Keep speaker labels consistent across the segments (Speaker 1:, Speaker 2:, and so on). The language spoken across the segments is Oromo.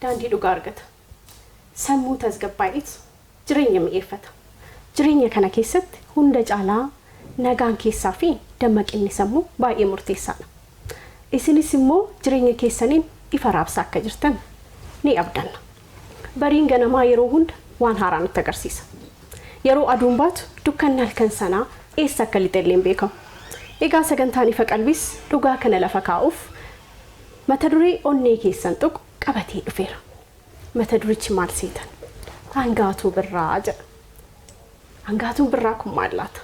Speaker 1: daandii dhugaa argata. Sammuu tasgabbaa'etu jireenya mi'eeffata. Jireenya kana keessatti hunda caalaa nagaan keessaa fi dammaqinni sammuu baay'ee murteessaadha. Isinis immoo jireenya keessaniin ifa raabsaa akka jirtan ni abdanna. Bariin ganamaa yeroo hunda waan haaraa nutti agarsiisa. Yeroo aduun baatu dukkanni halkan sanaa eessa akka lixe illee hin beekamu. Egaa sagantaan Ifa Qalbiis dhugaa kana lafa kaa'uuf mata duree onnee keessan tuqu qabatee dhufeera. Mata durichi maal seetan? Hangaatuu Birraa jedha. Hangaatuun Birraa kun maal laata?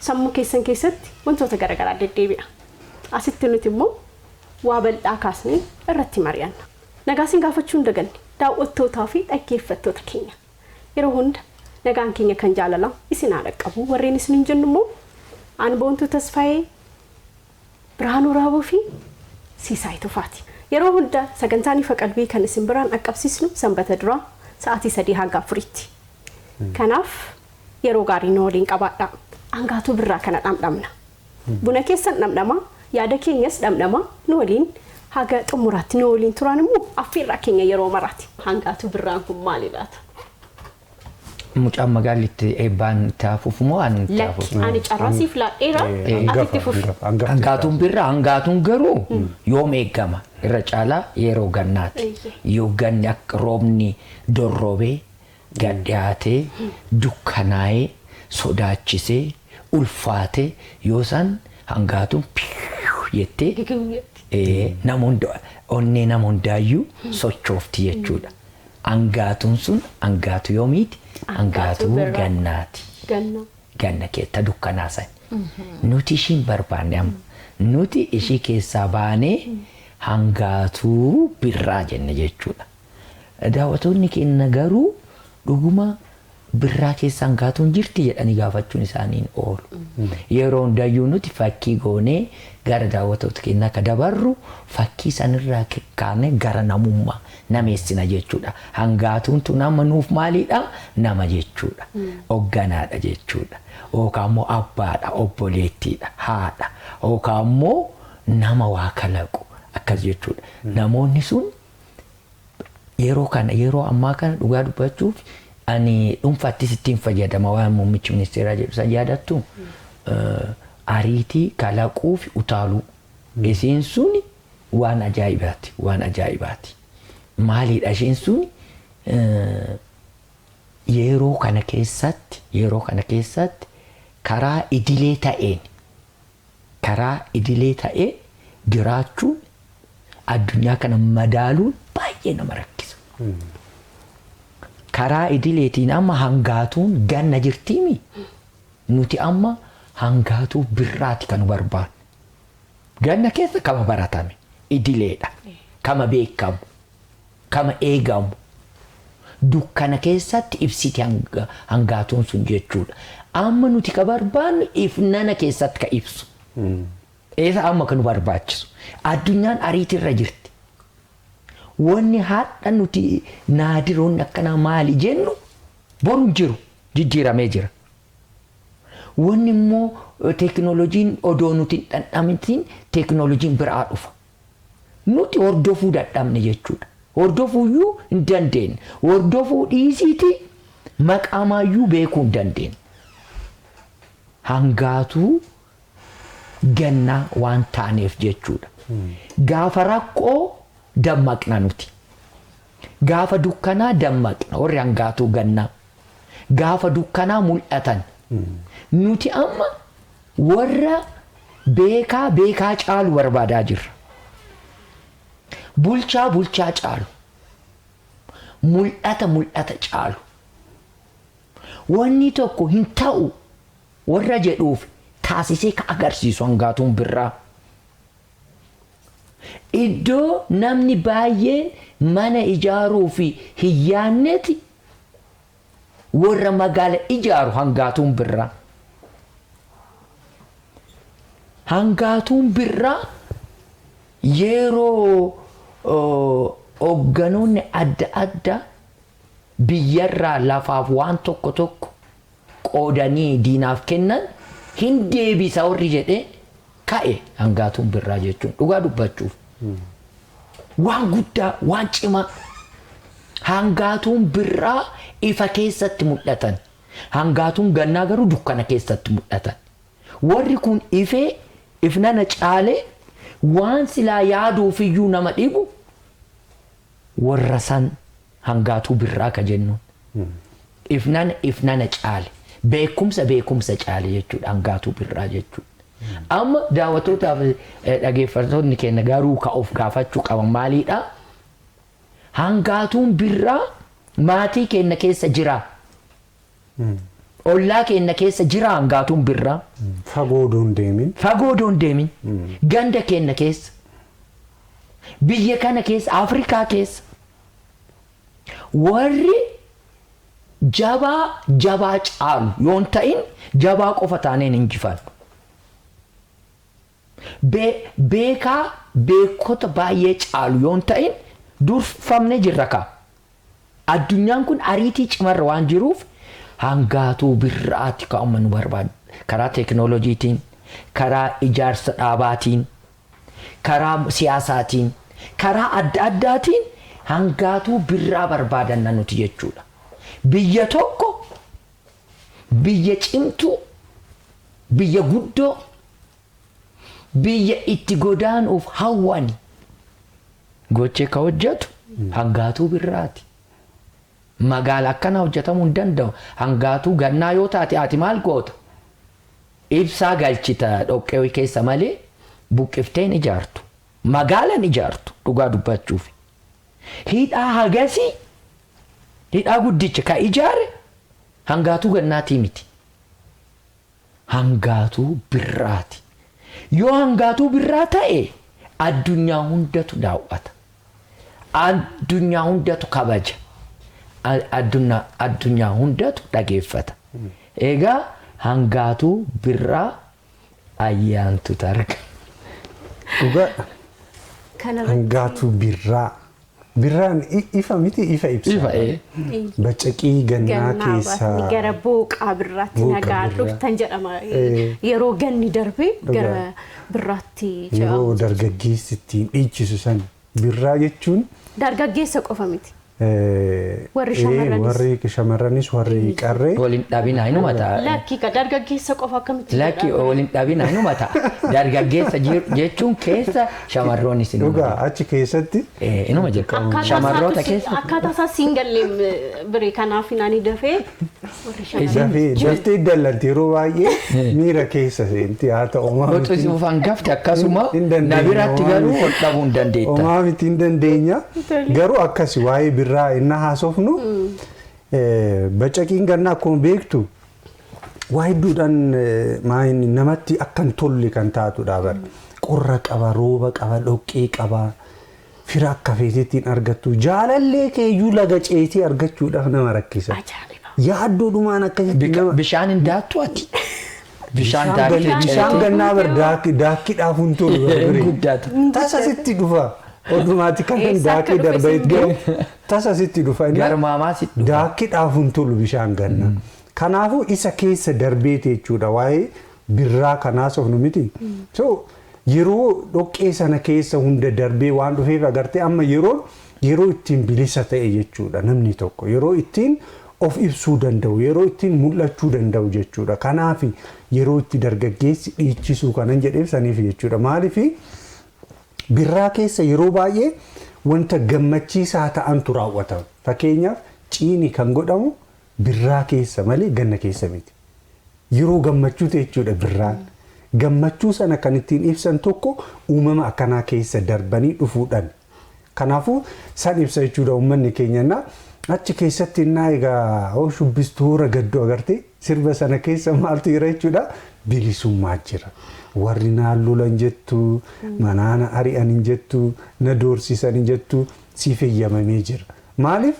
Speaker 1: Sammuu keessan keessatti wantoota garaagaraa deddeebi'a. Asitti nuti immoo waa bal'aa kaasnee irratti mari'anna. Nagaa isin gaafachuu hin daganne daawwattootaa fi dhaggeeffattoota keenya. Yeroo hunda nagaan keenya kan jaalalaa isin haa dhaqqabu. Warreen isin hin jennu immoo an Boontuu Tasfaayee, Birhaanuu Raaboo fi Siisaay Tufaati. Yeroo hunda sagantaan Ifa Qalbii kan isin biraan dhaqqabsiisnu Sanbata duraa sa'aatii 3 hanga 4tti. Kanaaf yeroo gaarii nu waliin qabaadhaa. Angaatuu Birraa kana dhamdhamna. Buna keessan dhamdhamaa, yaada keenyas dhamdhamaa nu waliin haga xumuraatti nu waliin turaan immoo affeerraa keenya yeroo maraati. Hangaatuu Birraan kun maali laata?
Speaker 2: Mucaan magaalli itti eebbaan itti hafuuf moo ani itti
Speaker 1: Lakki
Speaker 2: hafuuf?
Speaker 1: ani carraa siif laadheera ati itti fufi.
Speaker 2: Hangaatuun birraa hangaatuun garuu yoom eegama irra caalaa yeroo gannaati. Yoo ganni akka roobni dorroobee gad dhiyaatee dukkanaa'ee sodaachisee ulfaatee yoo san hangaatuun piiw jettee nama hunda onnee nama hundaayyuu sochoofti jechuudha. Angaatuun sun angaatu yoomiiti?
Speaker 1: Angaatuu
Speaker 2: Angaatuu
Speaker 1: birraa.
Speaker 2: gannaati.
Speaker 1: Ganna.
Speaker 2: Ganna keetta dukkanaa sani. Nuti ishii hin barbaanne amma. Nuti ishii keessaa baanee hangaatuu birraa jenne jechuudha. Daawwatoonni keenya garuu dhuguma Birraa keessa hangaatuun jirti jedhanii gaafachuun isaanii hin oolu. Yeroo hundayyuu nuti fakkii goonee gara daawwattoota keenyaa akka dabarru fakkii sanirraa kaanee gara namummaa nameessina jechuudha. Hangaatuun tun amma nuuf maaliidha? Nama jechuudha. Hogganaadha jechuudha. Yookaan immoo abbaadha, obboleettiidha, haadha yookaan immoo nama waa kalaqu akkas jechuudha. Namoonni sun Yeroo kana yeroo ammaa kana dhugaa dubbachuuf ani dhuunfaattis ittiin fayyadama waan muummichi ministeeraa jedhu san yaadattu ariitii kalaquu fi utaaluu. Isiin suni waan ajaa'ibaati waan ajaa'ibaati. Maaliidha isheen suni yeroo kana keessatti yeroo kana keessatti karaa idilee ta'een Karaa idilee ta'een jiraachuun addunyaa kana madaaluun baay'ee nama rakkisa. Karaa idileetiin amma hangaatuun ganna jirtiimi? Nuti amma hangaatuu birraati kan barbaannu. Ganna keessa kama baratame idileedha. Kama beekamu. Kama eegamu. Dukkana keessatti ibsiti hangaatuun sun jechuudha. Amma nuti ka barbaannu ifnana keessatti ka ibsu. Eessa amma ka nu barbaachisu. Addunyaan ariitirra jirti. Wanni har'a nuti naadiroonni akkanaa maali jennu boru hin jiru. Jijjiiramee jira. Wanni immoo teekinooloojiin odoo nuti hin dhandhamitiin teekinooloojiin biraa dhufa. Nuti hordofuu dadhabne jechuudha. Hordofuuyyuu hin dandeenye. Hordofuu dhiisiitii maqaamaayyuu beekuu hin dandeenye. Hangaatuu gannaa waan taaneef jechuudha. Gaafa rakkoo dammaqna nuti. Gaafa dukkanaa dammaqna warri hangaatuu gannaa. Gaafa dukkanaa mul'atan. Nuti amma Warra beekaa beekaa caalu barbaadaa jirra. Bulchaa bulchaa caalu. Mul'ata mul'ata caalu. Wanni tokko hin ta'u warra jedhuuf taasisee ka agarsiisu hangaatuun birraa. Iddoo namni baay'een mana ijaaruu fi hin yaadneti Warra magaala ijaaru hangaatuun birraa. Hangaatuun birraa yeroo hoogganoonni adda addaa biyyarraa lafaaf waan tokko tokko qoodanii diinaaf kennan hin deebisa warri jedhee ka'e hangaatuun birraa jechuun dhugaa dubbachuuf. Waan guddaa, waan cimaa. Hangaatuun birraa ifa keessatti mul'atan. Hangaatuun gannaa garuu dukkana keessatti mul'atan. Warri kun ifee ifnana caalee waan silaa yaaduufiyyuu nama dhibu warra san hangaatuu birraa ka jennuun. Ifnana ifnana caale. Beekumsa beekumsa caale jechuudha hangaatuu birraa jechuudha. Amma daawwattootaaf dhaggeeffattoonni keenya garuu ka of gaafachuu qaban maaliidha? Hangaatuun birraa maatii keenya keessa jira. Ollaa keenya keessa jira hangaatuun birraa.
Speaker 3: Fagoo doon deemin.
Speaker 2: Fagoo doon deemin. Ganda keenya keessa. Biyya kana keessa, Afrikaa keessa. Warri jabaa jabaa caalu yoon ta'in jabaa qofa taaneen injifannu. Beekaa beekota baay'ee caalu yoon ta'in durfamne jirra kaa. Addunyaan kun ariitii cimarra waan jiruuf hangaatuu birraati kan nu barbaadu. Karaa teekinooloojiitiin, karaa ijaarsa dhaabaatiin, karaa siyaasaatiin, karaa adda addaatiin hangaatuu birraa barbaadanna nuti jechuudha. Biyya tokko, biyya cimtuu, biyya guddoo, biyya itti godaanuuf hawwan gochee ka hojjetu hangaatuu birraati. Magaala akkana hojjetamuu hin danda'u. Hangaatuu gannaa yoo taate ati maal goota? Ibsaa galchita dhoqqee keessa malee buqqiftee hin ijaartu. Magaalaan ijaartu dhugaa dubbachuuf. Hidhaa hagasii hidhaa guddicha ka ijaare hangaatuu gannaatii miti. Hangaatuu birraati. Yoo hangaatuu birraa ta'e addunyaa hundatu daawwata. Addunyaa hundatu kabaja. Addunyaa hundatu dhageeffata. Egaa hangaatuu birraa ayyaantu targa.
Speaker 3: Dhugaa hangaatuu birraa. Birraan ifa miti ifa ibsa.
Speaker 2: Ifa ee.
Speaker 3: Bacaqii gannaa keessaa.
Speaker 1: Gara booqaa birraatti nagaa dhuftan jedhama. Yeroo ganni darbe gara birraatti
Speaker 3: Yeroo dargaggeessi ittiin dhiichisu san birraa jechuun.
Speaker 1: Dargaggeessa qofa miti.
Speaker 3: Warri shamarranis. Warri shamarranis warri qarree.
Speaker 2: Waliin dhabinaa inuma ta'a.
Speaker 1: Lakki ka dargaggeessa qofa akkamitti.
Speaker 2: Lakki waliin dhabinaa inuma ta'a. Dargaggeessa jechuun keessa shamarroonis inuma.
Speaker 3: Dhugaa achi keessatti.
Speaker 2: Inuma jira. Shamarroota keessa.
Speaker 1: Akkaataa isaa siin galleen biree kanaaf ani dafee warri
Speaker 3: shamarran. Daftee dallanti yeroo baay'ee miira keessa seenti haa ta'u homaa
Speaker 2: miti. Qoxisi hangafti akkasuma na biratti garuu ol dhabuu hin dandeetta.
Speaker 3: Homaa miti hin dandeenya. Garuu akkasi waa'ee birraa inni haasofnu bacaqiin gannaa akkuma beektu waa hedduudhaan namatti akka hin tolle kan taatudha bara. Qorra qaba, rooba qaba, dhoqqee qaba, fira akka feeteettiin argattu jaalallee keeyyuu laga ceetii argachuudhaaf nama rakkisa. Yaaddoodhumaan akkasitti nama.
Speaker 2: Bishaan hin daattu ati. Bishaan daakkee
Speaker 3: Bishaan gannaa bar daakkiidhaaf hin tolu.
Speaker 2: Guddaatu.
Speaker 3: Tasa sitti dhufa. Odumaati kan daakii darbee gahu tasa sitti dhufa.
Speaker 2: Garmaamaa sitti dhufa.
Speaker 3: Daakkiidhaaf hin tolu bishaan gannaa. Kanaafuu isa keessa darbeeti jechuudha waa'ee birraa kanaas of nu miti. So yeroo dhoqqee sana keessa hunda darbee waan dhufeef agartee amma yeroo ittiin bilisa ta'e jechuudha namni tokko yeroo ittiin of ibsuu danda'u yeroo ittiin mul'achuu danda'u jechuudha. Kanaaf yeroo itti dargaggeessi dhiichisuu kanan jedheef saniif jechuudha. Maaliif birraa keessa yeroo baay'ee wanta gammachiisaa ta'antu raawwatama. Fakkeenyaaf ciini kan godhamu birraa keessa malee ganna keessa miti. Yeroo gammachuu ta'e jechuudha birraan. Gammachuu sana kan ittiin ibsan tokko uumama akkanaa keessa darbanii dhufuudhaan. Kanaafuu san ibsa jechuudha uummanni keenya achi keessatti innaa egaa hoo shubbistoora gaddoo agartee sirba sana keessa maaltu jira jechuudha bilisummaa jira. Warri naan lolan jettu, manaana ari'an hin jettu, na doorsisan hin jettu siif eeyyamamee jira. Maaliif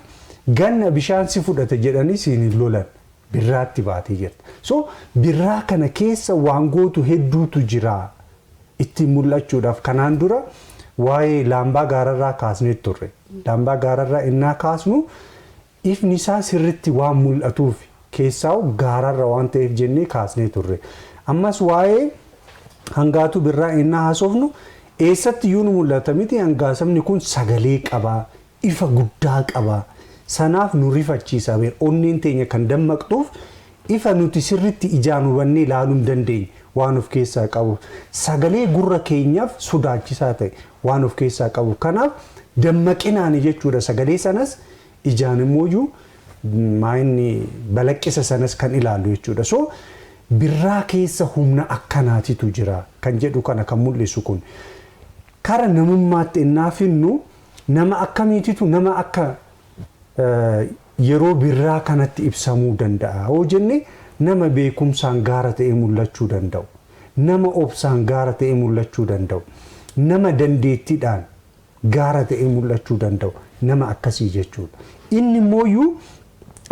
Speaker 3: ganna bishaan si fudhate jedhanii siin hin lolan birraatti baatee jirta. So birraa kana keessa waan gootu hedduutu jira ittiin mul'achuudhaaf kanaan dura waa'ee laambaa gaararraa kaasnee turre. Laambaa gaararraa innaa kaasnu ifni isaa sirritti waan mul'atuuf keessaa gaararra waan ta'eef jennee kaasnee turre. Ammas waa'ee hangaatuu birraa innaa haasofnu Eessatti iyyuu nu mul'ata miti? Hangaasamni kun sagalee qaba, ifa guddaa qaba. Sanaaf nu rifachiisa beer. Onneen teenya kan dammaqxuuf ifa nuti sirritti ijaan hubannee ilaaluu hin dandeenye waan of keessaa qabuuf, sagalee gurra keenyaaf sodaachisaa ta'e waan of keessaa qabuuf, kanaaf dammaqinaan jechuudha sagalee sanas ijaan immoo maayinni balaqqisa sanas kan ilaallu jechuudha. So birraa keessa humna akkanaatitu jira kan jedhu kana kan mul'isu kun. Kara namummaatti innaa finnu, nama akkamiititu nama akka yeroo birraa kanatti ibsamuu danda'a hoo jenne, nama beekumsaan gaara ta'ee mul'achuu danda'u, nama obsaan gaara ta'ee mul'achuu danda'u, nama dandeettiidhaan gaara ta'ee mul'achuu danda'u, nama akkasii jechuudha. Inni immooyyuu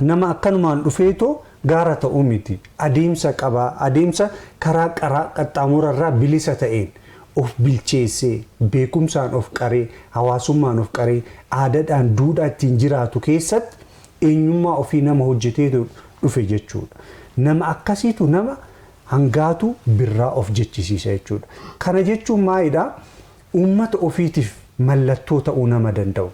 Speaker 3: nama akkanumaan dhufeetoo gaara ta'uu miti. Adeemsa qabaa, adeemsa karaa qaraa qaxxaamurarraa bilisa ta'een of bilcheessee, beekumsaan of qaree, hawaasummaan of qaree, aadaadhaan duudhaa ittiin jiraatu keessatti eenyummaa ofii nama hojjetee dhufe jechuudha. Nama akkasiitu nama hangaatu birraa of jechisiisa jechuudha. Kana jechuun maalidhaa? Uummata ofiitiif mallattoo ta'uu nama danda'u,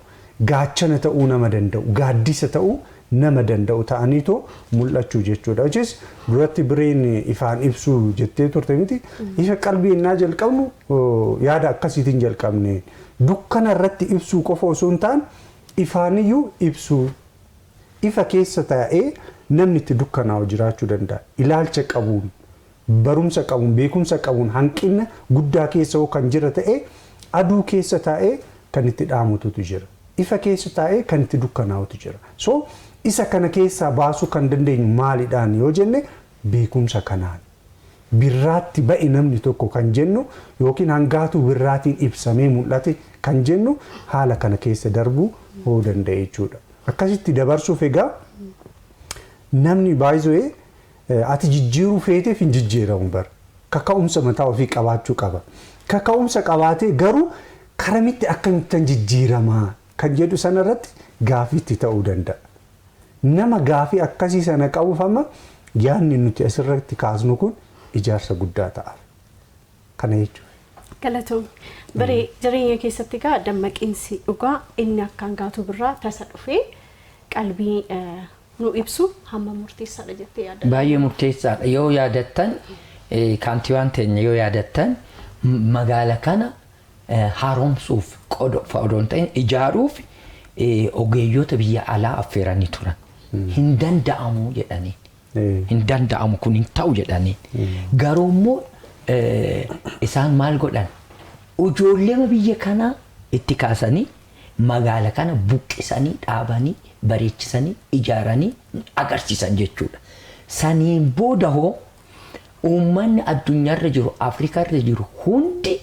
Speaker 3: gaachana ta'uu nama danda'u, gaaddisa ta'uu nama danda'u ta'aniitoo mul'achuu jechuudha. Which duratti bireen ifaan ibsuu jettee turte miti. Ifa qalbii innaa jalqabnu yaada akkasiitiin jalqabne. Dukkana irratti ibsuu qofa osoo hin taane ifaaniyyuu ibsuu. Ifa keessa taa'ee namni itti dukkanaa'u jiraachuu danda'a. Ilaalcha qabuun, barumsa qabuun, beekumsa qabuun hanqina guddaa keessa kan jira ta'e, aduu keessa taa'ee kan itti dhaamututu jira. Ifa keessa taa'ee kan itti dukkanaa'utu jira. So isa kana keessaa baasuu kan dandeenyu maalidhaan yoo jenne, beekumsa kanaan. Birraatti ba'e namni tokko kan jennu yookiin hangaatuu birraatiin ibsamee mul'ate kan jennu haala kana keessa darbuu hoo danda'e jechuudha. Akkasitti dabarsuuf egaa namni baay'ee ati jijjiiruu feeteef hin jijjiiramu bara. Kaka'umsa mataa ofii qabaachuu qaba. Kaka'umsa qabaatee garuu karamitti akkamittan jijjiiramaa kan jedhu sanarratti gaafiitti ta'uu danda'a. Nama gaafii akkasii sana qabuuf amma yaadni nuti asirratti kaasnu kun ijaarsa guddaa ta'a. Kana jechuudha.
Speaker 1: Galatoom. Baree jireenya keessatti egaa dammaqiinsi dhugaa inni akka hangaatuu birraa tasa dhufee qalbii nu ibsu hamma murteessaadha jettee yaadda?
Speaker 2: Baay'ee murteessaadha. Yoo yaadattan, kaantibaan teenya yoo yaadattan, magaala kana haaromsuuf qofa odoo hin ta'in ijaaruuf ogeeyyoota biyya alaa affeeranii turan. Hin danda'amu jedhanii. Hin danda'amu, kun hin ta'u jedhanii. Garuu immoo isaan maal godhan? Ijoollee biyya kanaa itti kaasanii magaala kana buqqisanii, dhaabanii, bareechisanii, ijaaranii agarsiisan jechuudha. Saniin booda hoo uummanni addunyaarra jiru, Afrikaarra jiru hundi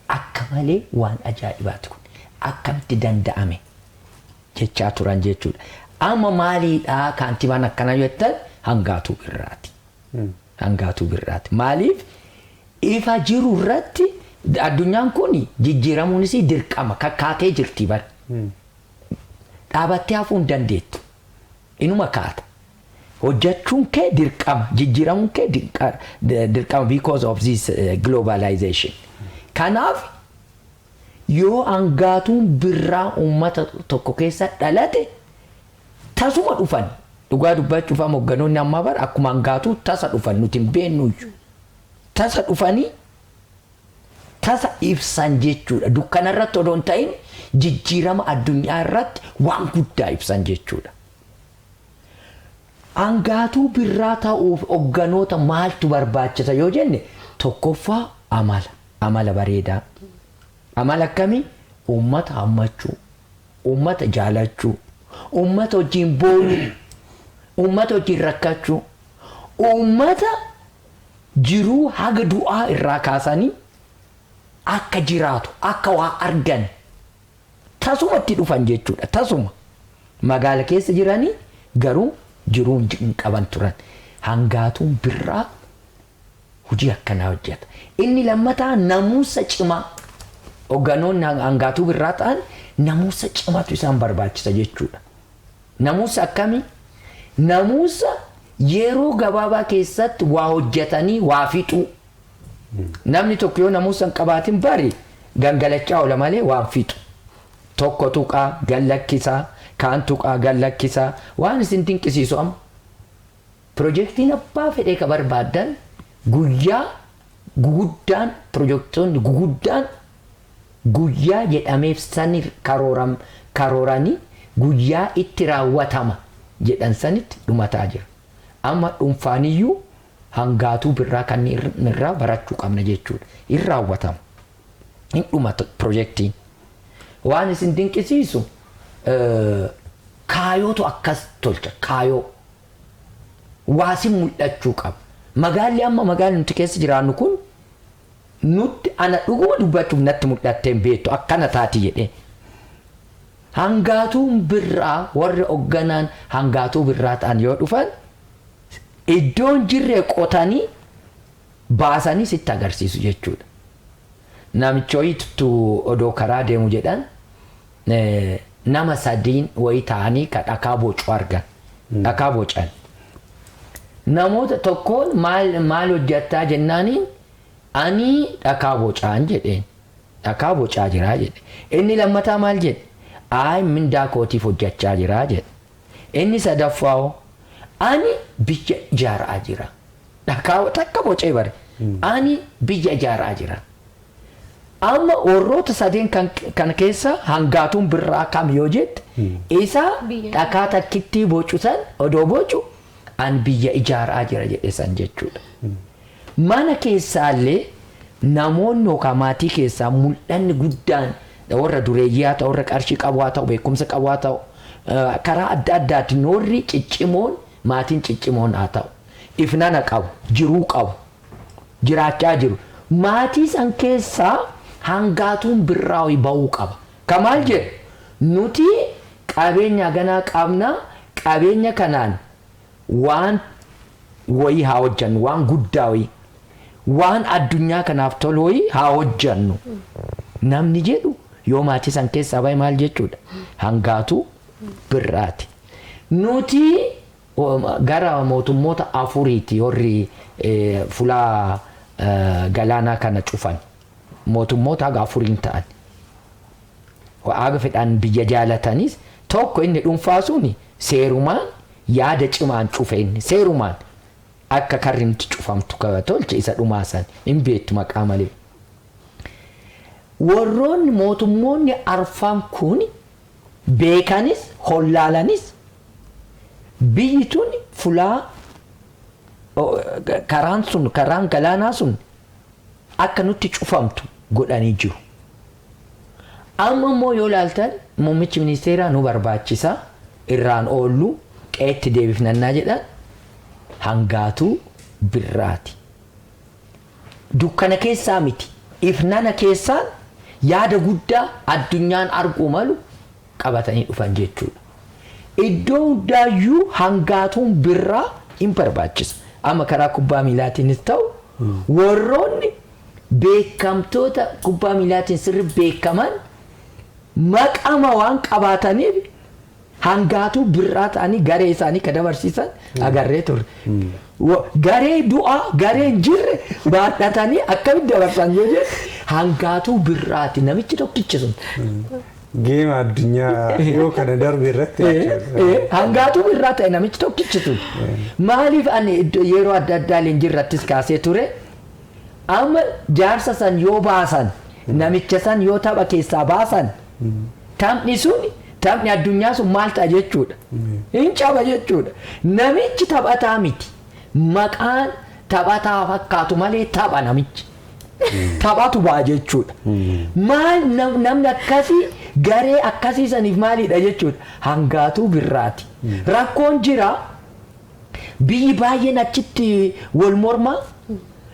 Speaker 2: akka malee waan ajaa'ibaati, kun akkamitti danda'ame jechaa turan jechuudha. Amma maaliidhaa kaantibaan akkana jettan? Hangaatuu birraati. Hangaatuu birraati. Maaliif ifa jiru irratti addunyaan kun jijjiiramuunis dirqama kakkaatee jirti bara. Dhaabattee hafuu hin dandeettu. Inuma kaata. Hojjechuun kee dirqama, jijjiiramuun kee dirqama because of this globalization. Kanaaf yoo hangaatuun birraa uummata tokko keessa dhalate tasuma dhufan. Dhugaa dubbachuuf amma hogganoonni ammaa bara akkuma hangaatuu tasa dhufan, nuti hin beeknu. Tasa dhufanii tasa ibsan jechuudha. Dukkana irratti odoo hin ta'in jijjiirama addunyaa irratti waan guddaa ibsan jechuudha. Hangaatuu birraa ta'uuf hogganoota maaltu barbaachisa yoo jenne, tokkoffaa amala bareedaa. Amala akkamii? Uummata hammachuu, uummata jaalachuu, uummata wajjin boonuu, uummata wajjin rakkachuu, uummata jiruu haga du'aa irraa kaasanii akka jiraatu, akka waa argan tasumatti dhufan jechuudha. Tasuma magaala keessa jiranii garuu jiruu hin qaban turan. Hangaatuun birraa hojii akkanaa hojjeta. Inni lammataa namuusa cimaa. Hogganoonni hangaatuu birraa ta'an namuusa cimaatu isaan barbaachisa jechuudha. Namuusa akkamii? Namuusa yeroo gabaabaa keessatti waa hojjetanii waa fixuu. Namni tokko yoo namuusa hin qabaatin bari Gangalachaa oola malee waan fixu. Tokko tuqaa gallakkisaa, kaan tuqaa gallakkisaa, waan isin dinqisiisu amma. Pirojektiin abbaa fedhee ka barbaaddan guyyaa guguddaan, pirojektoonni guguddaan guyyaa jedhameef sani karooranii guyyaa itti raawwatama jedhan sanitti dhumataa jira. Amma dhuunfaaniyyuu hangaatuu birraa kan irraa barachuu qabna jechuudha. Hin raawwatama. Hin dhumata pirojektiin. Waan isin dinqisiisu kaayootu akkas tolcha, kaayoo. Waasin mul'achuu qaba. Magaalli amma magaalli nuti keessa jiraannu kun nutti ana dhuguma dubbachuuf natti mul'attee hin beektu akkana taati jedhee. Hangaatuun birraa warri hoogganaan hangaatuu birraa ta'an yoo dhufan iddoon jirre qotanii baasanii sitti agarsiisu jechuudha. Namicha wayiitu odoo karaa deemu jedhan nama sadiin wayii ta'anii ka dhakaa bocu argan. Dhakaa bocan. Namoota tokkoon maal maal hojjettaa jennaaniin ani dhakaa bocaan jedheen. Dhakaa bocaa jiraa jedhe. Inni lammataa maal jedhe? Ayi, mindaa kootiif hojjechaa jiraa jedhe. Inni sadaffaa hoo? Ani biyya ijaaraa jira. Dhakaa takka bocee bare. Ani biyya ijaaraa jira. Amma warroota sadeen kan keessa hangaatuun birraa kam yoo jette, isa dhakaa takkittii bocu san odoo bocu an biyya ijaaraa jira jedhe san jechuudha. Mana keessaallee namoonni yookaan maatii keessaa mul'anni guddaan warra dureeyyii haa ta'u, warra qarshii qabu haa ta'u, beekumsa qabu haa ta'u, karaa adda addaatiin warri ciccimoon, maatiin ciccimoon haa ta'u, ifnana qabu, jiruu qabu, jiraachaa jiru. Maatii san keessaa hangaatuun birraa wayii ba'uu qaba. Ka maal jedhu? Nuti qabeenya ganaa qabna, qabeenya kanaan waan wayii haa hojjannu, waan guddaa wayii, waan addunyaa kanaaf tolu wayii haa hojjannu. Namni jedhu yoo maatii san keessaa bahe maal jechuudha? Hangaatuu birraati. Nuti gara mootummoota afuriiti warri fulaa galaanaa kana cufan. Mootummoota haga afuriin ta'an. Haga fedhan biyya jaalatanis tokko inni dhuunfaa suni seerumaan yaada cimaan cufe, inni seerumaan akka karri nuti cufamtu tolche, isa dhumaa san hin beektu maqaa malee. Warroonni mootummoonni arfan kun beekanis hollaalanis biyyi tun fulaa karaan sun, karaan galaanaa sun akka nutti cufamtu godhanii jiru. Amma immoo yoo ilaaltan muummichi ministeeraa nu barbaachisa, irraan oollu, qe'eetti deebifnannaa jedhan, hangaatuu birraati. Dukkana keessaa miti. Ifnana keessaan yaada guddaa addunyaan arguu malu qabatanii dhufan jechuudha. Iddoo hundaayyuu hangaatuun birraa hin barbaachisa. Amma karaa kubbaa miilaatiinis ta'u warroonni beekamtoota kubbaa miilaatiin sirri beekaman maqama waan qabaataniif hangaatuu birraa ta'anii garee isaanii ka dabarsiisan agarree turre. Garee du'aa, garee hin jirre baadhatanii akkamitti dabarsan yoo jedhu hangaatuu birraati namichi tokkichi sun.
Speaker 3: Geema addunyaa yoo kana darbe irratti jechuudha.
Speaker 2: Hangaatuu birraa ta'e namichi tokkichi sun. Maaliif ani yeroo adda addaa leenjiirrattis kaasee ture, amma jaarsa san yoo baasan, namicha san yoo tapha keessaa baasan, taphni sun, taphni addunyaa sun maal ta'a jechuudha? Hin caba jechuudha. Namichi taphataa miti. Maqaan taphataa fakkaatu malee tapha namichi. Taphatu ba'a jechuudha. Maal namni akkasii garee akkasii saniif maalidha jechuudha? Hangaatuu birraati. Rakkoon jira. Biyyi baay'een achitti wal morma.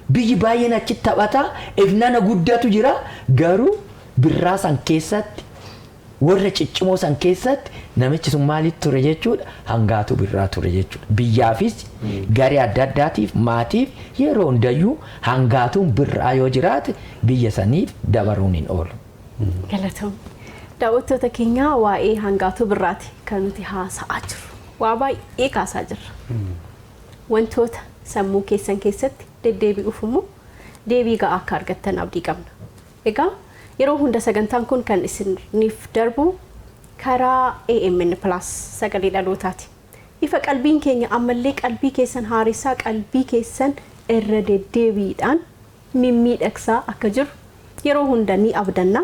Speaker 2: Biyyi baay'een achitti taphata. Ifnana guddatu jira. Garuu birraa san keessatti, warra ciccimoo san keessatti namichi sun maalitti ture jechuudha? Hangaatuu birraa ture jechuudha. Biyyaafis, garee adda addaatiif, maatiif yeroo hundayyuu hangaatuun birraa yoo jiraate biyya saniif dabaruun hin oolu.
Speaker 1: Galatoom. Daawwattoota keenyaa, waa'ee hangaatuu birraati kan nuti haasa'aa jirru. Waa baay'ee kaasaa jirra. Wantoota sammuu keessan keessatti deddeebi'uuf immoo deebii ga'aa akka argattan abdii qabna. Egaa Yeroo hunda sagantaan kun kan isiniif darbu karaa AMN Plus sagalee dhalootaati. Ifa qalbiin keenya ammallee qalbii keessan haaressaa, qalbii keessan irra deddeebiidhaan mimmiidhagsaa akka jiru yeroo hunda ni abdanna.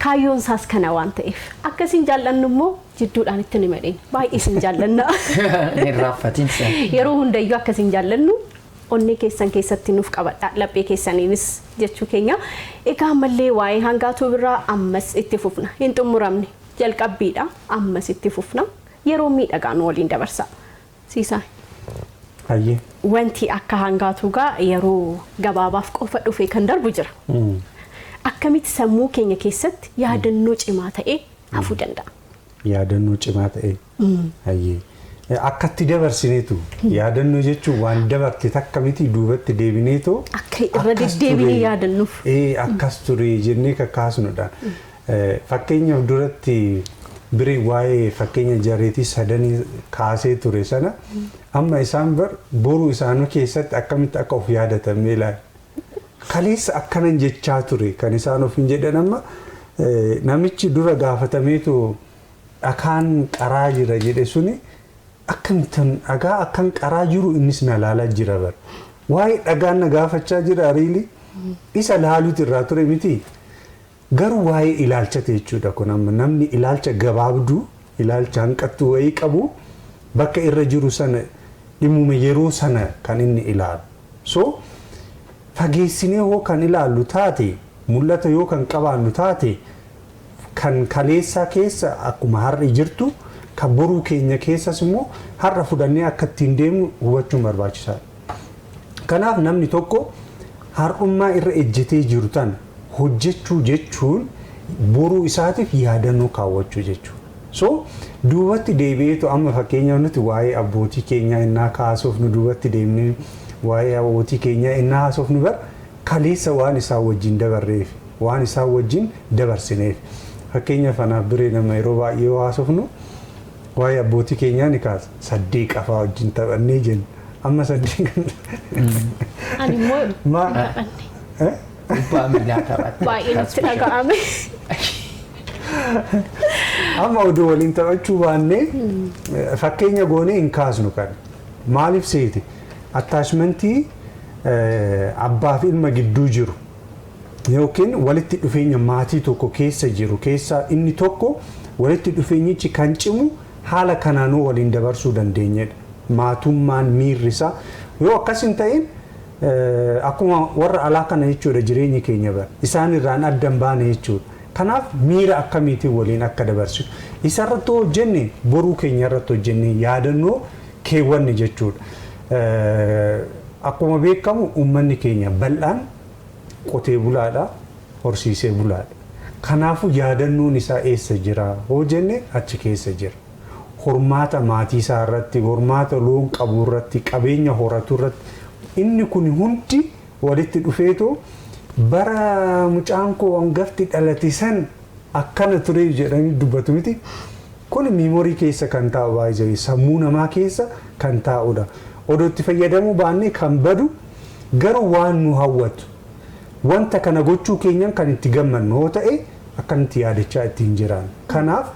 Speaker 1: Kaayyoon isaas kana waan ta'eef akkasiin jaallannu immoo jidduudhaan itti ni madheenya. Baay'ee isin jaallanna.
Speaker 2: Hin raaffatin.
Speaker 1: Yeroo hundayyuu akkasiin jaallannu onnee keessan keessatti nuuf qabadha, laphee keessaniinis jechuu keenya. Egaa ammallee waa'ee hangaatuu birraa ammas itti fufna. Hin xumuramne, jalqabbiidha, ammas itti fufna. Yeroo miidhagaa nu waliin dabarsa. Siisaa.
Speaker 3: Hayyee.
Speaker 1: Wanti akka hangaatuu gaa yeroo gabaabaaf qofa dhufe kan darbu jira. Akkamitti sammuu keenya keessatti yaadannoo cimaa ta'ee hafuu danda'a?
Speaker 3: Yaadannoo cimaa ta'e. Hayyee. Akkatti dabarsineetu, yaadannoo jechuun waan dabarte takka miti, duubatti deebineetu
Speaker 1: Akka irra deddeebinee yaadannuuf.
Speaker 3: Akkas ture jennee kakkaasnudha. Fakkeenyaaf duratti birii waa'ee fakkeenya jareetii sadanii kaasee ture sana, amma isaan bar boruu isaanii keessatti akkamitti akka of yaadatan ilaali. Kaleessa akkanan jechaa ture kan isaan of hin jedhan. Amma namichi dura gaafatameetu dhakaan qaraa jira jedhe suni, akkamittan dhagaa akkan qaraa jiru innis na laalaa jira bar. Waa'ee dhagaan na gaafachaa jira, really isa laaluutu irraa ture miti. Garuu waa'ee ilaalchate jechuudha kun. Amma namni ilaalcha gabaabduu, ilaalcha hanqattuu wayii qabu, bakka irra jiru sana dhimmuma yeroo sana kan inni ilaalu. So fageessinee hoo kan ilaallu taate, mul'ata yoo kan qabaannu taate, kan kaleessaa keessa akkuma har'i jirtu kan boruu keenya keessas immoo har'a fudhannee akka ittiin deemnu hubachuun barbaachisaadha. Kanaaf namni tokko har'ummaa irra ejjetee jiru tana hojjechuu jechuun boruu isaatiif yaadannoo kaawwachuu jechuudha. So duubatti deebi'eetu, amma fakkeenyaaf nuti waa'ee abbootii keenyaa innaa kaasuuf, nu duubatti deemnee waa'ee abbootii keenyaa innaa haasofnu bar kaleessa waan isaan wajjin dabarreef, waan isaan wajjin dabarsineef. Fakkeenyaaf anaaf biree nama yeroo baay'ee yoo haasofnu waa'ee abbootii keenyaa ni kaasa. Saddeeqa fa'aa wajjin taphannee jenna. Amma saddeeqa.
Speaker 1: Ani immoo taphanne.
Speaker 2: Kubbaa miilaa taphatte.
Speaker 1: Baay'ee natti dhaga'ame.
Speaker 3: Amma oduu waliin taphachuu baannee fakkeenya goonee hin kaasnu kana. Maaliif seete? Attachmentii abbaa fi ilma gidduu jiru yookiin walitti dhufeenya maatii tokko keessa jiru keessaa inni tokko, walitti dhufeenyichi kan cimu haala kanaanuu waliin dabarsuu dandeenyedha. Maatummaan miirri isaa yoo akkas hin ta'in akkuma warra alaa kana jechuudha, jireenyi keenya bara isaan irraan adda hin baane jechuudha. Kanaaf miira akkamiitiin waliin akka dabarsu isarratti hojjenne, boruu keenya irratti hojjenne yaadannoo keewwanne jechuudha. Akkuma beekamu uummanni keenya bal'aan qotee bulaadha, horsiisee bulaadha. Kanaafuu yaadannoon isaa eessa jira hoo jenne, achi keessa jira. Hormaata maatii isaa irratti, hormaata loon qabu irratti, qabeenya horatu irratti, inni kun hundi walitti dhufeetoo bara mucaan koo hangafti dhalate san akkana ture jedhanii dubbatu miti. Kun memory keessa kan taa'u, baay'ee sammuu namaa keessa kan taa'udha. Odoo itti fayyadamuu baannee kan badu, garuu waan nu hawwatu. Wanta kana gochuu keenyan kan itti gammannu yoo ta'e akkanatti yaadachaa ittiin jiraan. Kanaaf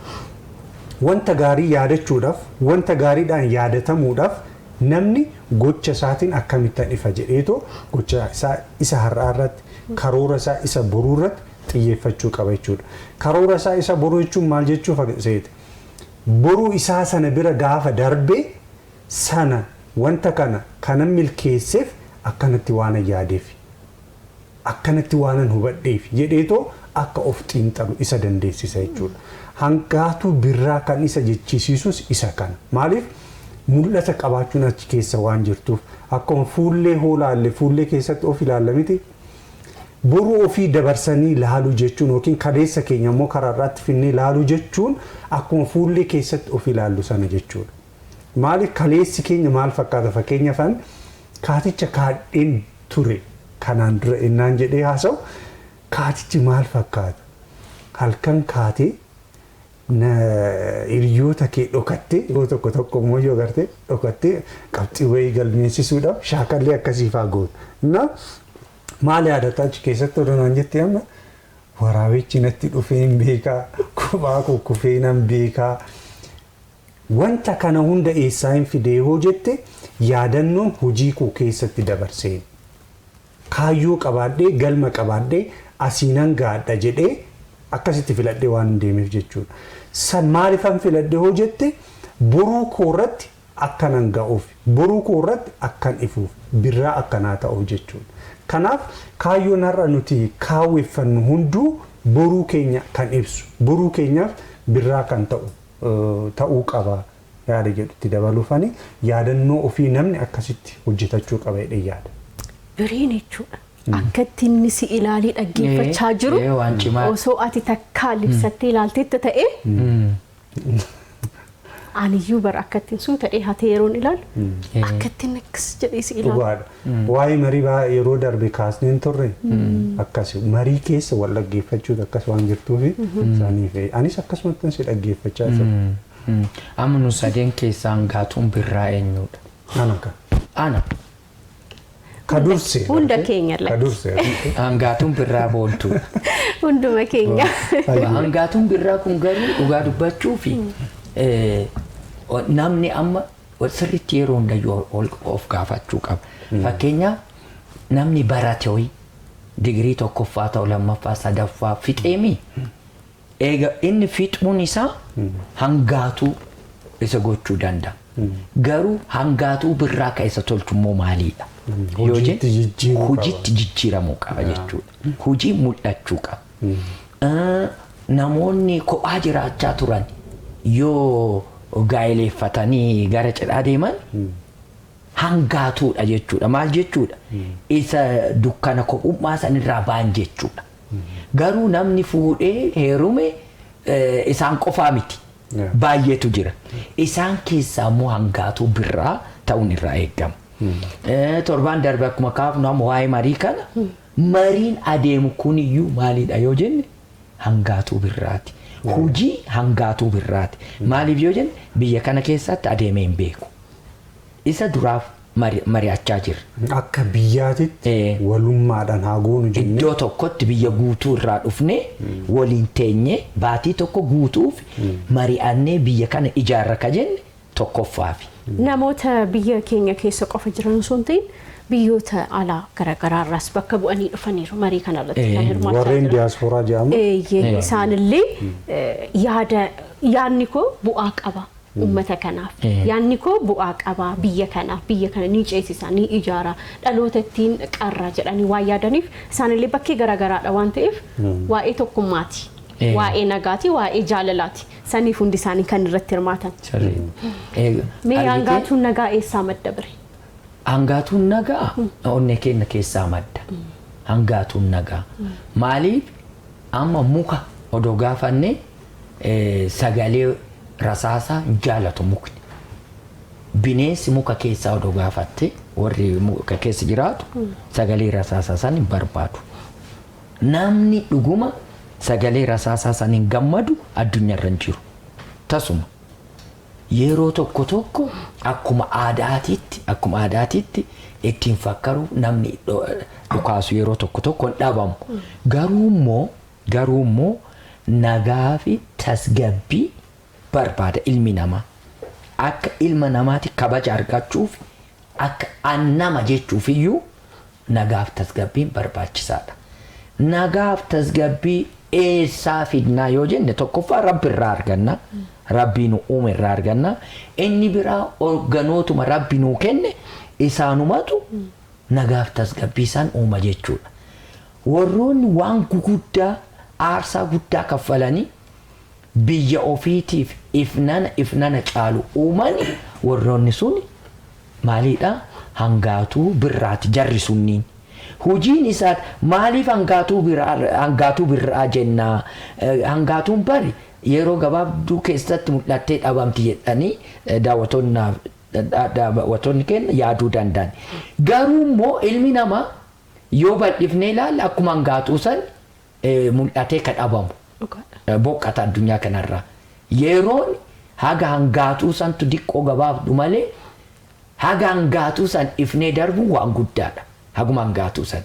Speaker 3: wanta gaarii yaadachuudhaaf, wanta gaariidhaan yaadatamuudhaaf, namni gocha isaatiin akkamittan ifa jedheetoo gocha isaa isa har'aa irratti, karoora isaa isa boruu irratti xiyyeeffachuu qaba jechuudha. Karoora isaa isa boruu jechuun maal jechuu seete? Boruu isaa sana bira gaafa darbe sana, wanta kana kanan milkeesseef akkanatti waan yaadeef, akkanatti waanan hubadheef jedheetoo akka of xiinxalu isa dandeessisa jechuudha. Hangaatuu birraa kan isa jechisiisus isa kana. Maaliif? Mul'ata qabaachuun achi keessa waan jirtuuf, akkuma fuullee hoolaalle fuullee keessatti of ilaalla miti. Boruu ofii dabarsanii laaluu jechuun yookiin kaleessa keenya immoo karaa irraatti finnee laaluu jechuun akkuma fuullee keessatti of ilaallu sana jechuudha. Maaliif, kaleessi keenya maal fakkaata? Fakkeenyaaf kaaticha kaadheen ture kanaan dura innaan jedhee haasa'u, kaatichi maal fakkaata? Halkan kaatee hiriyoota kee dhokattee, yeroo tokko tokko immoo yoo garte dhokattee qabxii wayii galmeessisuudhaaf shaakallee akkasii fa'aa goota. Na maal yaadataa achi keessatti odoo naan jettee amma Waraabichi natti dhufee hin beekaa, kophaa kukkufee nan beekaa. Wanta kana hunda eessaa hin fidee hoo jette, yaadannoon hojii koo keessatti dabarseen. Kaayyoo qabaadhee, galma qabaadhee, asiinan gaadha jedhee akkasitti filadhee waan hin deemeef jechuudha. San maaliifan filadhee hoo jette, boruu koo irratti akkanan ga'uuf, boruu koo irratti akkan ifuuf, birraa akkanaa ta'uuf jechuudha. Kanaaf kaayyoon har'a nuti kaawweffannu hunduu boruu keenya kan ibsu, boruu keenyaaf birraa kan ta'u ta'uu qaba yaada jedhutti dabaluufani yaadannoo ofii namni akkasitti hojjetachuu qaba jedhee yaada.
Speaker 1: Biriin jechuudha. Akka itti inni si ilaalee dhaggeeffachaa jiru
Speaker 2: waan cimaa.
Speaker 1: Osoo ati takkaa libsattee ilaalteetta ta'e, aniyyuu bara akka ittiin sun ta'ee hatee yeroon ilaalu akka ittiin akkas jedhee si ilaalu.
Speaker 3: Dhugaadha. Waa'ee marii yeroo darbe kaasneen turre, akkas marii keessa wal dhaggeeffachuutu akkas waan jirtuufi isaaniif anis akkasumatti si dhaggeeffachaa jira.
Speaker 2: Amma nu sadeen keessaa hangaatuun birraa eenyudha?
Speaker 3: Ana kan.
Speaker 2: Ana.
Speaker 3: Ka dursee.
Speaker 1: Hunda keenya
Speaker 3: Ka
Speaker 1: lakki.
Speaker 3: dursee.
Speaker 2: Hangaatuun birraa boontuudha.
Speaker 1: Hunduma keenya.
Speaker 2: Hangaatuun birraa kun garuu dhugaa dubbachuu fi namni amma sirriitti yeroo hundayyuu of gaafachuu qaba. Fakkeenyaaf, namni barate wayii digirii tokkoffaa ta'u, lammaffaa, sadaffaa fixeemi. Eega inni fixuun isaa hangaatuu isa gochuu danda'a. Garuu hangaatuu birraa ka isa tolchu immoo maaliidha? Yoo
Speaker 3: Hojiitti
Speaker 2: jenne,
Speaker 3: jijjiiruu qaba.
Speaker 2: hojiitti jijjiiramuu qaba jechuudha. Hojii mul'achuu qaba. Namoonni kophaa jiraachaa turan yoo gaa'eleeffatanii gara cidhaa deeman hangaatuudha jechuudha. Maal jechuudha? Isa dukkana kophummaa sanirraa ba'an jechuudha. Garuu namni fuudhee heerume isaan qofaa miti. Baay'eetu jira. Isaan keessaa immoo hangaatuu birraa ta'uun irraa eegama. Torbaan darbe akkuma kaafnu, amma waa'ee marii kana, mariin adeemu kuniyyuu maalidha yoo jenne, hangaatuu birraati. Hojii hangaatuu birraati. Maaliif yoo jenne, biyya kana keessatti adeemee hin beeku. Isa duraaf mari'achaa jirra.
Speaker 3: Akka biyyaatitti walummaadhaan haa goonu jennee.
Speaker 2: Iddoo tokkotti biyya guutuu irraa dhufnee waliin teenyee baatii tokko guutuuf mari'annee biyya kana ijaarra ka jenne tokkoffaafi.
Speaker 1: Namoota biyya keenya keessa qofa jiran osoo hin ta'in, biyyoota alaa garaagaraa irraas bakka bu'anii dhufaniiru marii kanarratti kan hirmaachaa
Speaker 3: Warreen
Speaker 1: jiran.
Speaker 3: diyaaspooraa jedhamu.
Speaker 1: Eeyyee, isaanillee yaada, yaadni koo bu'aa qaba uummata kanaaf. Yaadni koo bu'aa qaba biyya kanaaf, biyya kana ni ceesisa, ni ijaara, dhaloota ittiin qarra jedhanii waan yaadaniif, isaanillee bakkee garaagaraadha waan ta'eef, waa'ee tokkummaati. Waa'ee nagaati, waa'ee jaalalaati. Saniif hundi isaanii kan irratti hirmaatan. Mee hangaatuun nagaa eessaa madda bire?
Speaker 2: Hangaatuun nagaa onnee keenya keessaa madda. Hangaatuun nagaa. Maaliif, amma muka odoo gaafanne, sagalee rasaasaa hin jaalatu mukni. Bineensi muka keessaa odoo gaafatte, warri muka keessa jiraatu sagalee rasaasaa san hin barbaadu. Namni dhuguma sagalee rasaasaa san hin gammadu addunyaarra hin jiru. Tasuma. Yeroo tokko tokko akkuma aadaatitti ittiin fakkaru namni dhukaasu yeroo tokko tokko hin dhabamu. Garuu immoo nagaa fi tasgabbii barbaada ilmi namaa. Akka ilma namaatti kabaja argachuuf, akka an nama jechuuf iyyuu nagaaf tasgabbiin barbaachisaadha. Nagaaf tasgabbii eessaa fidnaa yoo jenne, tokkoffaa Rabbi irraa arganna. Rabbii nu uume irraa arganna. Inni biraa organootuma Rabbi nuu kenne isaanumatu nagaaf tasgabbii isaan uuma jechuudha. Warroonni waan guguddaa, aarsaa guddaa kaffalanii biyya ofiitiif ifnana ifnana caalu uumani, warroonni sun maaliidha? Hangaatuu birraati jarri sunniin. Hojiin isaa maaliif hangaatuu birraa jennaa? Hangaatuun bari yeroo gabaabduu keessatti mul'attee dhabamti jedhanii daawwattoonni keenya yaaduu danda'an. Garuu immoo ilmi namaa yoo bal'ifnee ilaalle, akkuma hangaatuu san mul'atee kan dhabamu. Boqqata addunyaa kanarraa. Yeroon haga hangaatuu santu diqqoo gabaabdu malee, haga hangaatuu san ifnee darbuun waan guddaadha. Haguma hangaatuu san.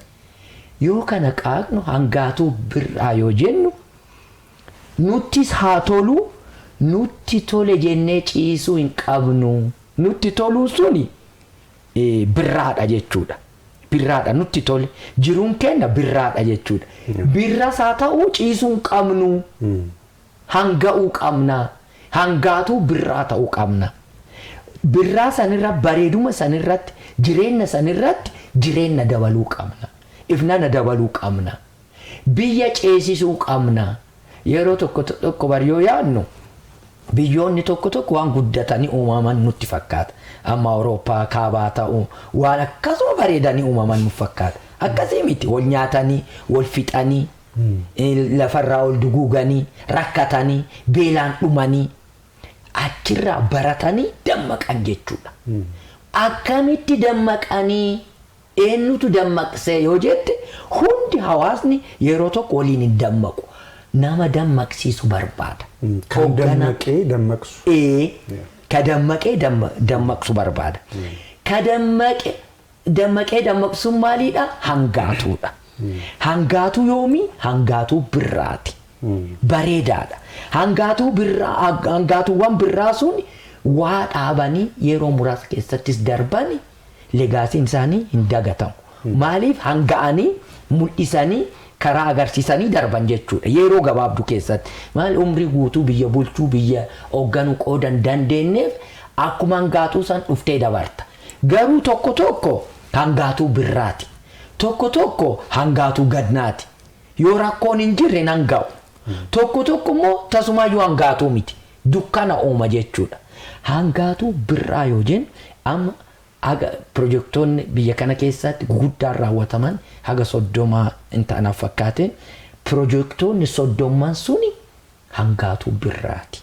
Speaker 2: Yoo kana qaaqnu, hangaatuu birraa yoo jennu, nuttis haa tolu, nutti tole jennee ciisuu hin qabnu. Nutti toluun suni birraadha jechuudha. Birraadha nutti tole. Jiruun keenya birraadha jechuudha. Birras haa ta'u, ciisuu hin qabnu. Hanga'uu qabna. Hangaatuu birraa ta'uu qabna. Birraa sanirra, bareeduma sanirratti, jireenya sanirratti jireenya dabaluu qabna. Ifnana dabaluu qabna. Biyya ceesisuu qabna. Yeroo tokko tokko bar yoo yaadnu, biyyoonni tokko tokko waan guddatanii uumaman nutti fakkaata. Amma Awurooppaa kaabaa ta'u, waan akkasuma bareedanii uumaman nutti fakkaata. Akkasii miti. Wal nyaatanii, wal fixanii, lafarraa ol duguuganii, rakkatanii, beelaan dhumanii, achirraa baratanii dammaqan jechuudha. Akkamitti dammaqanii, eenyutu dammaqsee yoo jette, hundi hawaasni yeroo tokko waliin hin dammaqu. Nama dammaqsiisu barbaada.
Speaker 3: Kan dammaqee dammaqsu.
Speaker 2: Ee, ka dammaqee dammaqsu barbaada. Ka dammaqe dammaqee dammaqsuun maaliidha? Hangaatuudha. Hangaatuu yoomii? Hangaatuu birraati. Bareedaadha. Hangaatuu birraa, hangaatuuwwan birraa sun waa dhaabanii yeroo muraasa keessattis darbani, legacyn isaanii hin dagatamu. Maaliif? Hanga'anii mul'isanii, karaa agarsiisanii darban jechuudha. Yeroo gabaabduu keessatti maal umrii guutuu biyya bulchuu, biyya hoogganuu qoodan dandeenyeef, akkuma hangaatuu san dhuftee dabarta. Garuu tokko tokko hangaatuu birraati. Tokko tokko hangaatuu gadnaati. Yoo rakkoon hin jirre nan ga'u. Tokko tokko immoo tasumaayyuu hangaatuu miti. Dukkana uuma jechuudha. Hangaatuu birraa yoo jennu, amma haga pirojektoonni biyya kana keessatti guguddaan raawwataman haga 30 hin ta'anaaf fakkaateen, pirojektoonni 30n suni hangaatuu birraati.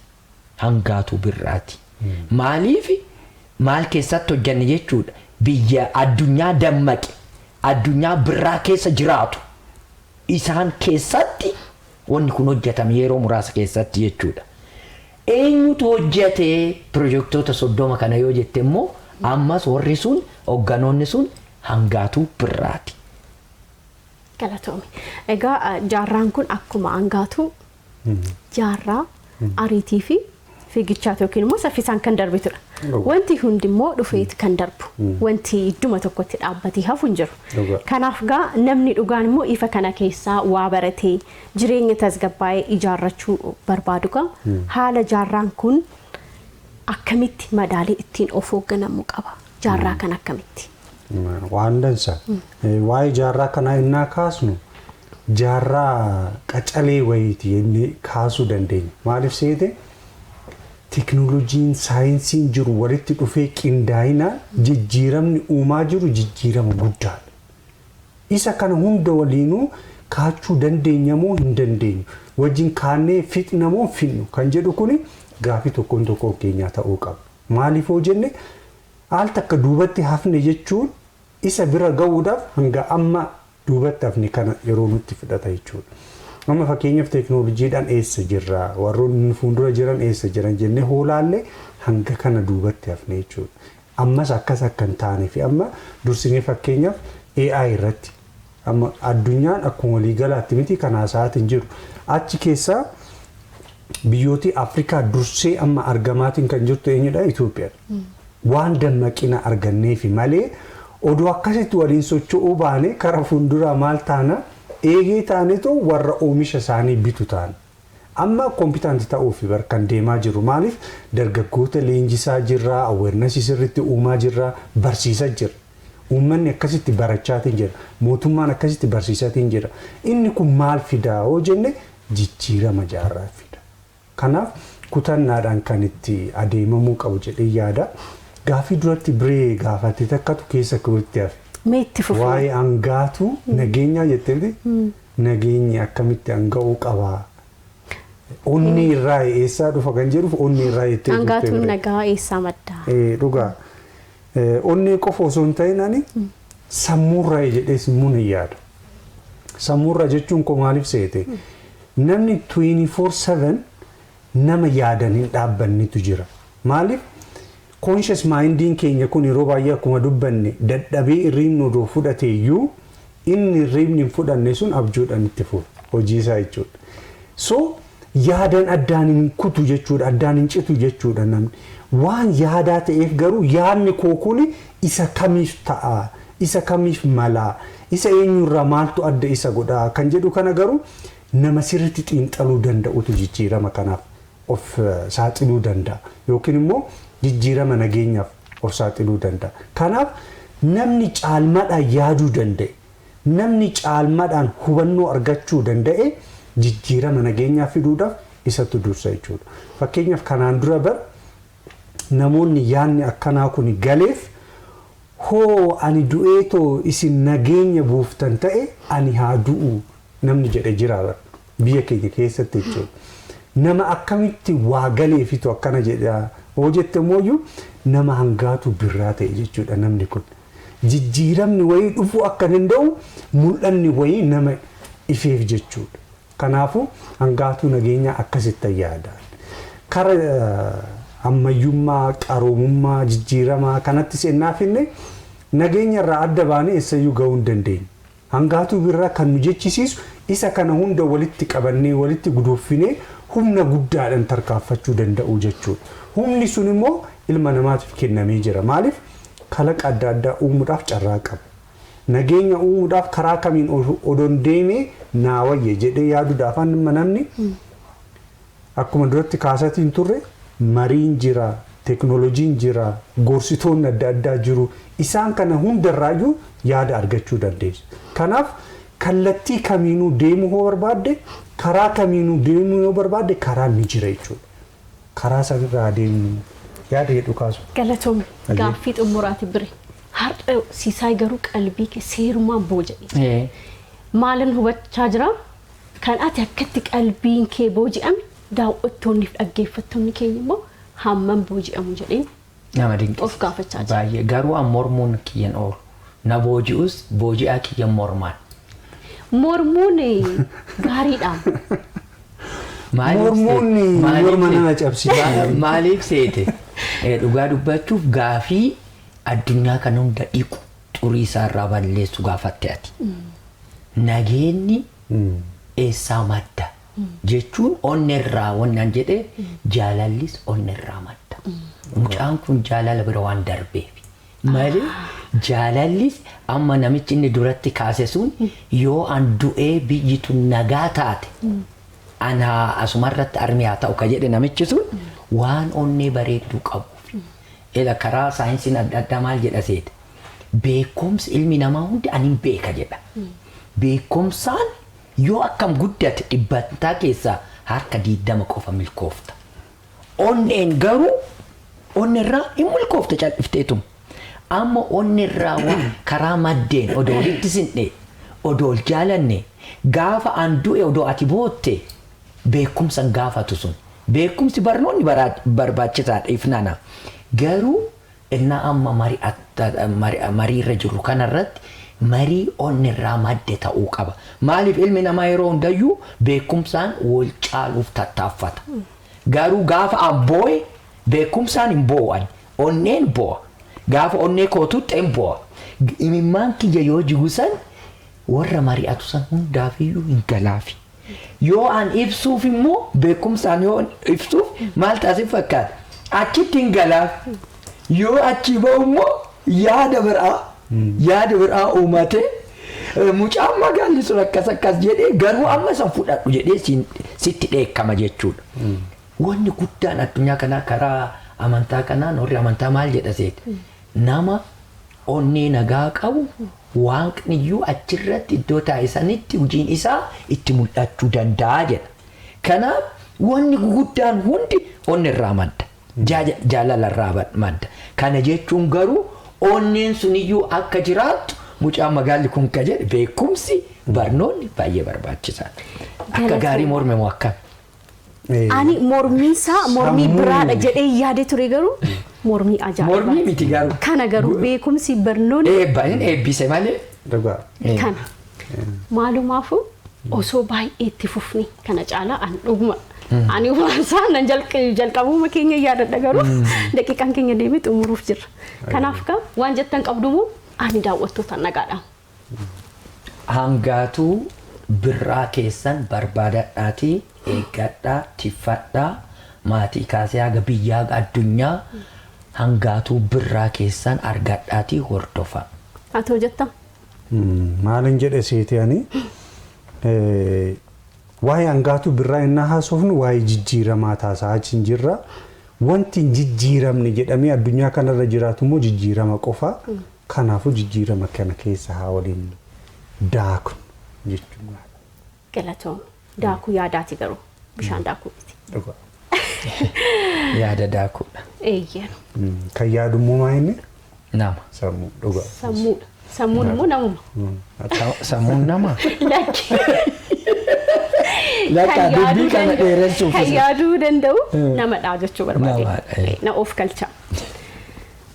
Speaker 2: Hangaatuu birraati. Maaliif, maal keessatti hojjanne jechuudha? Biyya addunyaa dammaqe, addunyaa birraa keessa jiraatu isaan keessatti wanni kun hojjetame yeroo muraasa keessatti jechuudha. Eenyutu hojjete pirojektoota 30 kana yoo jette immoo, ammas warri sun, hoogganoonni sun hangaatuu birraati.
Speaker 1: Galatoomi. Egaa jaarraan kun akkuma hangaatuu jaarraa ariitii fi fiigichaati yookiin immoo saffisaan kan darbitudha. Wanti hundi immoo dhufeeti kan darbu. Wanti idduma tokkotti dhaabbatee hafu hin jiru. Kanaaf gaa namni dhugaan immoo ifa kana keessaa waa baratee jireenya tasgabbaa'ee ijaarrachuu barbaadu gaa haala jaarraan kun akkamitti madaalii ittiin of hoogganamuu qaba? Jaarraa kan akkamitti?
Speaker 3: Waan dansa. Waa'ee jaarraa kanaa innaa kaasnu, jaarraa qacalee wayiiti jennee kaasuu dandeenya. Maaliif seete, teknooloojiin saayinsiin jiru walitti dhufee qindaa'inaan jijjiiramni uumaa jiru jijjiirama guddaadha. Isa kana hunda waliinuu kaachuu dandeenya moo hin dandeenyu? Wajjin kaannee fixna moo fixnu kan jedhu kuni gaafii tokkoon tokkoon keenyaa ta'uu qaba. Maaliif hoo jenne, al takka duubatti hafne jechuun isa bira ga'uudhaaf hanga amma duubatti hafne kana yeroo nutti fudhata jechuudha. Amma fakkeenyaaf teeknooloojiidhaan eessa jirra, warroonni fuuldura jiran eessa jiran jennee hoolaallee, hanga kana duubatti hafne jechuudha. Ammas akkas akka hin taane fi amma dursinee fakkeenyaaf AI irratti amma addunyaan akkuma waliigalaatti miti kan haasa'aatiin jiru. Achi keessaa biyyooti Afrikaa dursee amma argamaatiin kan jirtu eenyudha? Itoophiyaadha. Waan dammaqina arganneefi malee, oduu akkasitti waliin socho'uu baane kara fuulduraa maal taana? Eegee taanetu warra oomisha isaanii bitu taana. Amma competent ta'uuf bar kan deemaa jiru. Maaliif? Dargaggoota leenjisaa jirra, awareness sirriitti uumaa jirra, barsiisaa jirra. Uummanni akkasitti barachaatiin jira. Mootummaan akkasitti barsiisaatiin jira. Inni kun maal fidaa hoo jenne, jijjiirama jaarraa fida. Kanaaf kutannaadhaan kan itti adeemamuu qabu jedhee yaada. Gaafii duratti biree gaafate takkatu keessa kootti hafe.
Speaker 1: Mee itti fufi.
Speaker 3: Waa'ee hangaatu nageenyaa jettee, nageenyi akkamitti hanga'uu qabaa? Onni irraa eessaa dhufa kan jedhuuf, onni irraa jettee turte
Speaker 1: Hangaatuun
Speaker 3: biree.
Speaker 1: Nagaa eessaa maddaa?
Speaker 3: Dhugaa. Onnee qofa osoo hin ta'in, ani sammuurraa jedhee sammuun hin yaadu. Sammuurraa jechuun koo maaliif seete? Namni 24/7 nama yaadan hin dhaabbannetu jira. Maaliif? Conscious mindiin keenya kun yeroo baay'ee akkuma dubbanne dadhabee irriin odoo fudhate iyyuu Inni hirribni hin fudhanne sun abjuudhaan itti fufa hojii isaa jechuudha. So yaadan addaan hin kutu jechuudha, addaan hin citu jechuudha namni. Waan yaadaa ta'eef garuu yaadni koo kun isa kamiif ta'a, isa kamiif mala, isa eenyurraa maaltu adda isa godha kan jedhu kana garuu nama sirriitti xiinxaluu danda'utu jijjiirama kanaaf of saaxiluu danda'a yookiin immoo jijjiirama nageenyaaf of saaxiluu danda'a. Kanaaf namni caalmaadhaan yaaduu danda'e, namni caalmaadhaan hubannoo argachuu danda'e jijjiirama nageenyaa fiduudhaaf isatu dursa jechuudha. Fakkeenyaaf kanaan dura bar namoonni yaadni akkanaa kun galeef hoo ani du'eetoo isin nageenya buuftan ta'e ani haa du'u namni jedhe jira bar biyya keenya keessatti jechuudha. Nama akkamitti waa galeefitu akkana jedha hoo jette immoo nama hangaatu birraa ta'e jechuudha namni kun. Jijjiiramni wayii dhufuu akka danda'u mul'anni wayii nama ifeef jechuudha. Kanaafuu hangaatuu nageenyaa akkasitti yaada. Kara ammayyummaa, qaroomummaa, jijjiiramaa kanatti seennaa finne nageenya irraa adda baanee eessayyuu gahuu hin dandeenye. Hangaatuu birraa kan nu jechisiisu isa kana hunda walitti qabannee walitti guduuffinee humna guddaadhaan tarkaanfachuu danda'u jechuudha. Humni sun immoo ilma namaatiif kennamee jira. Maaliif? Kalaqa adda addaa uumuudhaaf carraa qaba. Nageenya uumuudhaaf karaa kamiin odoon deemee naa wayye jedhee yaaduudhaaf amma namni akkuma duratti kaasatiin turre mariin jira, teeknooloojiin jira, gorsitoonni adda addaa jiru. Isaan kana hundarraayyuu yaada argachuu dandeessu. Kanaaf kallattii kamiinuu deemuu yoo barbaadde, karaa kamiinuu deemuu yoo barbaadde karaan ni jira jechuudha. Karaa sanirraa deemuu yaada jedhu kaasu.
Speaker 1: Galatoom gaaffii xumuraati bire. Har'a Siisaay garuu qalbii kee seerumaan booji'e. Maalin hubachaa jira? Kan ati akkatti qalbiin kee booji'ame daawwattoonni fi dhaggeeffattoonni keenya immoo hammam booji'amu jedheen
Speaker 2: Nama dinqisiisa.
Speaker 1: of gaafachaa jira.
Speaker 2: Baay'ee garuu an mormuun kiyyan oolu. Na booji'us booji'aa kiyyan mormaan.
Speaker 1: Mormuun gaariidha.
Speaker 3: Mormuun morma nama cabsisa.
Speaker 2: Maaliif seete? Dhugaa dubbachuuf gaafii addunyaa kana hunda dhiqu xurii isaarraa balleessu gaafatte ati. Nageenyi eessaa madda jechuun onnerraa wannan jedhee jaalallis onnerraa madda. Mucaan kun jaalala bira waan darbeef. Malee jaalallis amma namichi inni duratti kaase sun yoo an du'ee biyyi tun nagaa taate ana asumarratti armi haa ta'u ka jedhe namichi sun waan onnee bareedduu qabuuf. Ela karaa saayinsiin adda addaa maal jedha seete? Beekumsi ilmi namaa hundi ani hin beeka jedha. Beekumsaan yoo akkam guddate dhibbantaa keessaa harka 20 qofa milkoofta. Onneen garuu onnerraa hin milkoofta cal'ifteetum. Amma onnerraa waan karaa maddeen odoo walitti sinne odoo ol jaalanne gaafa an du'e odoo ati bootte beekumsa hin gaafatu sun. Beekumsi barnoonni barbaachisaadha ifnana. Garuu innaa amma mariirra jirru kanarratti marii onnirraa madde ta'uu qaba. Maaliif ilmi namaa yeroo hundayyuu beekumsaan wal caaluuf tattaaffata. Garuu gaafa an boo'e beekumsaan hin boo'an. Onneen boo'a. Gaafa onnee kootutti hin boo'a. Imimmaan kiyya yoo jigu san warra mari'atu san hundaafiyyuu hin galaafi. Yoo an ibsuuf immoo beekumsaan yoo ibsuuf maal taasif fakkaata? Achitti hin galaaf. Yoo achi ba'u immoo yaada biraa uumate mucaan magaalli sun akkas akkas jedhee garuu amma san fudhadhu jedhee sitti dheekkama jechuudha. Wanni guddaan addunyaa kanaa karaa amantaa kanaan warri amantaa maal jedha seete? Nama onnee nagaa qabu waaqniyyuu achirratti iddoo taa'e sanitti hojiin isaa itti mul'achuu danda'a jedha. Kanaaf wanni guguddaan hundi onni irraa madda. Jaalala irraa madda. Kana jechuun garuu onneen suniyyuu akka jiraattu mucaan magaalli kun ka jedhe beekumsi barnoonni baay'ee barbaachisaadha. Akka gaarii morme moo akkam?
Speaker 1: Ani mormiinsaa mormii biraadha jedhee yaade ture garuu mormii ajaa'ibaa.
Speaker 2: Mormii miti garuu.
Speaker 1: Kana garuu beekumsi barnoonni.
Speaker 2: Eebba hin eebbise malee.
Speaker 3: Dhugaa.
Speaker 1: Kana maalumaafuu osoo baay'ee itti fufni kana caalaa an dhuguma. Ani waan nan jalqabuma keenya yaadadha garuu daqiiqaan keenya deemee xumuruuf jirra. Kanaaf kan waan jettan qabdumoo ani daawwattoota nagaadha.
Speaker 2: Hangaatuu birraa keessan barbaadadhaatii eeggadhaa tiffadhaa maatii kaasee haga biyyaa haga addunyaa hangaatuu birraa keessan argadhaatii hordofaa.
Speaker 1: Atoo jettaa?
Speaker 3: Maalin jedhe seete ani waa'ee hangaatuu birraa innaa haasofnu waa'ee jijjiiramaa taasaa achi hin jirra. Wanti hin jijjiiramne jedhamee addunyaa kanarra jiraatu immoo jijjiirama qofa. Kanaafuu jijjiirama kana keessa haa waliin daaknu jechuudha.
Speaker 1: Galatoom. Daakuu yaadaati garuu bishaan daakuu miti.
Speaker 3: Dhugaa.
Speaker 2: Yaada daakuudha.
Speaker 1: Eeyyee.
Speaker 3: Kan yaadummoo maa inni?
Speaker 2: Nama.
Speaker 3: Sammuu dhugaa.
Speaker 1: Sammuudha. Sammuun immoo namuma.
Speaker 2: Sammuun nama.
Speaker 1: Lakki.
Speaker 2: Lakka
Speaker 1: Kan yaaduu
Speaker 2: dubbii kana
Speaker 1: danda'u-
Speaker 2: dheeressuuf.
Speaker 1: Kan yaaduu danda'u namadha jechuu barbaade.
Speaker 2: Namadha, eh.
Speaker 1: Na of galcha.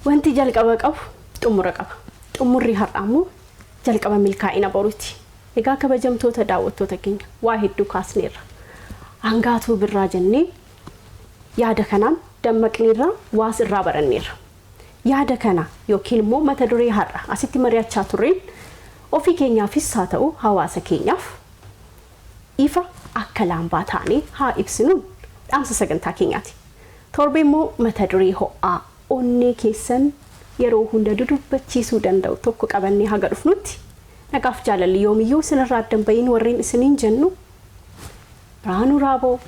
Speaker 1: Wanti jalqaba qabu xumura qaba. Xumurri har'aa immoo jalqaba milkaa'ina boruuti. Egaa kabajamtoota daawwattoota keenya waa hedduu kaasneerra. Hangaatuu birraa jennee yaada kanaan dammaqneerra waas irraa baranneerra. Yaada kana yookiin immoo mata duree har'a asitti mari'achaa turreen ofii keenyaafis haa ta'u hawaasa keenyaaf ifa akka laambaa taanee haa ibsinuun dhaamsa sagantaa keenyaati. Torbee immoo mata duree ho'aa onnee keessan yeroo hunda dudubbachiisuu danda'u tokko qabannee haga dhufnutti nagaaf jaalalli yoomiyyuu isinirraa addan bahiin warreen isiniin jennu Biraanuu Raaboo,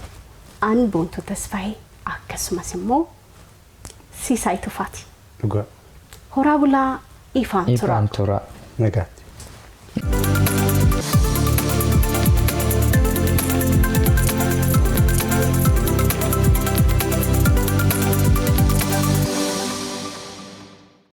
Speaker 1: Aan Boontuu Tasfaayee akkasumas immoo Siisaay Tufaati.
Speaker 3: Dhugaa.
Speaker 1: Horaa bulaa ifaan turaa.
Speaker 2: Ifaan turaa.
Speaker 3: Nagaatti.